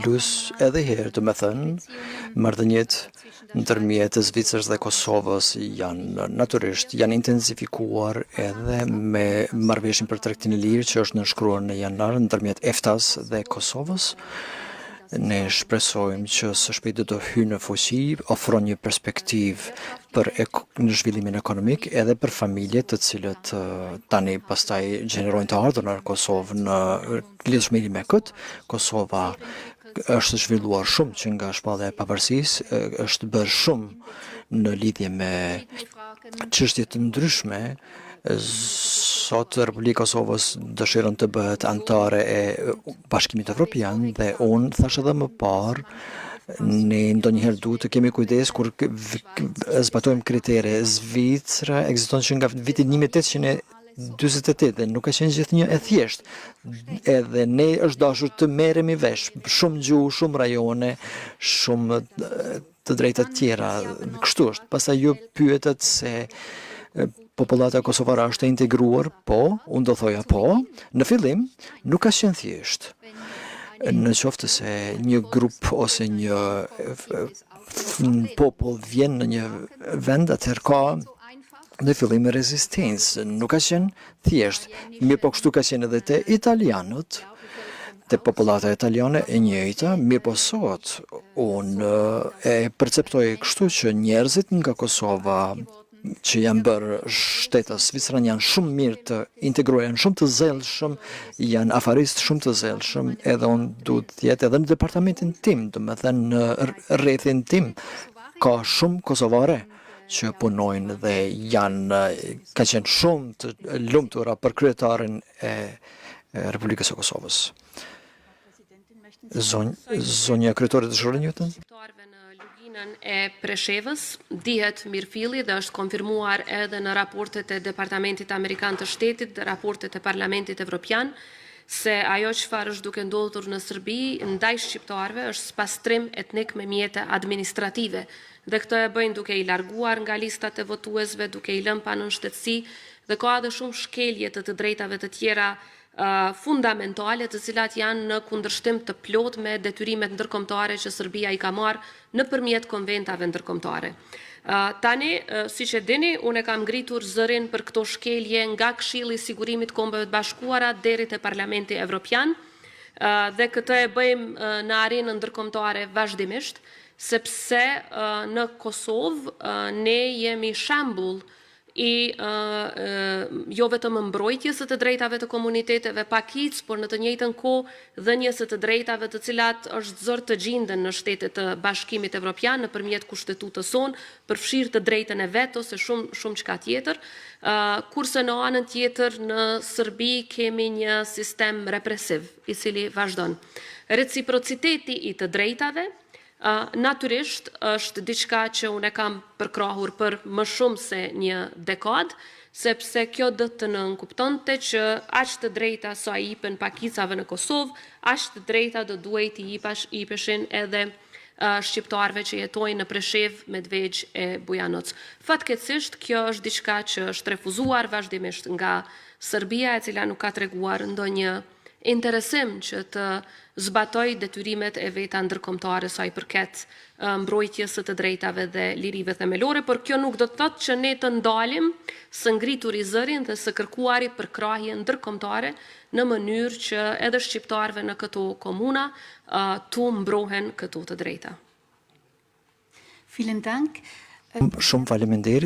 Lus edhe herë, të me thënë, marrëdhëniet ndërmjet Zvicrës dhe Kosovës janë natyrisht janë intensifikuar edhe me marrëveshjen për tregtinë e lirë që është nënshkruar në janar ndërmjet EFTA-s dhe Kosovës. Ne shpresojmë që së shpejti do të hyjë në fuqi, ofron një perspektivë për në zhvillimin ekonomik edhe për familjet të cilët tani pastaj gjenerojnë të ardhur në Kosovë në lidhshmëri me këtë. Kosova është zhvilluar shumë që nga shpallja e pavarësisë, është bërë shumë në lidhje me çështje të ndryshme. Sot Republika e Kosovës dëshiron të bëhet anëtare e Bashkimit Evropian dhe unë thash edhe më parë, ne ndonjëherë duhet të kemi kujdes kur zbatojmë kritere. Zvicra ekziston që nga viti 1848 dhe nuk ka qenë gjithnjë e thjeshtë. Edhe ne është dashur të merremi vesh shumë gjuhë, shumë rajone, shumë të drejta të tjera. Kështu është. Pastaj ju pyetet se popullata kosovare është e integruar? Po, unë do thoja po. Në fillim nuk ka qenë thjesht. Në qoftë se një grup ose një popull vjen në një vend, atëherë ka në fillim rezistencë. Nuk ka qenë thjesht. Mirë po kështu ka qenë edhe te italianët, te popullata italiane e njëjta, mirë po sot unë e perceptoj kështu që njerëzit nga Kosova që janë bërë shtetas zviceran janë shumë mirë të integruar, janë shumë të zellshëm, janë afaristë shumë të zellshëm, edhe unë duhet të jetë edhe në departamentin tim, do me thënë në rrethin tim, ka shumë kosovare që punojnë dhe janë, ka qenë shumë të lumtura për kryetarin e Republikës së Kosovës. Zonja kryetare, dëshironi ju të? Shqiptarëve në Luginën e Preshevës dihet mirëfilli dhe është konfirmuar edhe në raportet e Departamentit Amerikan të Shtetit dhe raportet e Parlamentit Evropian se ajo çfarë është duke ndodhur në Serbi ndaj shqiptarëve është spastrim etnik me mjete administrative dhe këtë e bëjnë duke i larguar nga listat e votuesve, duke i lënë pa nënshtetësi dhe ka edhe shumë shkelje të të drejtave të tjera fundamentale të cilat janë në kundërshtim të plot me detyrimet ndërkombëtare që Serbia i ka marrë nëpërmjet konventave ndërkombëtare. Tani, siç e dini, unë e kam ngritur zërin për këto shkelje nga Këshilli i Sigurimit Kombeve të Bashkuara deri te Parlamenti Evropian dhe këtë e bëjmë në arenën ndërkombëtare vazhdimisht, sepse në Kosovë ne jemi shembull i jo vetëm mbrojtjes së të drejtave të komuniteteve pakicë, por në të njëjtën kohë dhënies së të drejtave të cilat është zor të gjinden në shtetet të Bashkimit Evropian nëpërmjet kushtetutës sonë, përfshirë të drejtën e vetos e shumë shumë çka tjetër. Kurse në anën tjetër në Serbi kemi një sistem represiv i cili vazhdon. Reciprociteti i të drejtave natyrisht është diçka që unë e kam përkrahur për më shumë se një dekadë, sepse kjo do të nënkuptonte që aq të drejta sa i jepen pakicave në Kosovë, aq të drejta do duhej t'i jepeshin edhe shqiptarëve që jetojnë në Preshevë, Medvegj e Bujanoc. Fatkeqësisht, kjo është diçka që është refuzuar vazhdimisht nga Serbia, e cila nuk ka treguar ndonjë interesim që të zbatoj detyrimet e veta ndërkombëtare sa i përket mbrojtjes së të drejtave dhe lirive themelore, por kjo nuk do të thotë që ne të ndalim së ngrituri zërin dhe së kërkuari përkrahje ndërkombëtare në mënyrë që edhe shqiptarëve në këto komuna t'u mbrohen këto të drejta. Vielen Dank. Shumë faleminderit.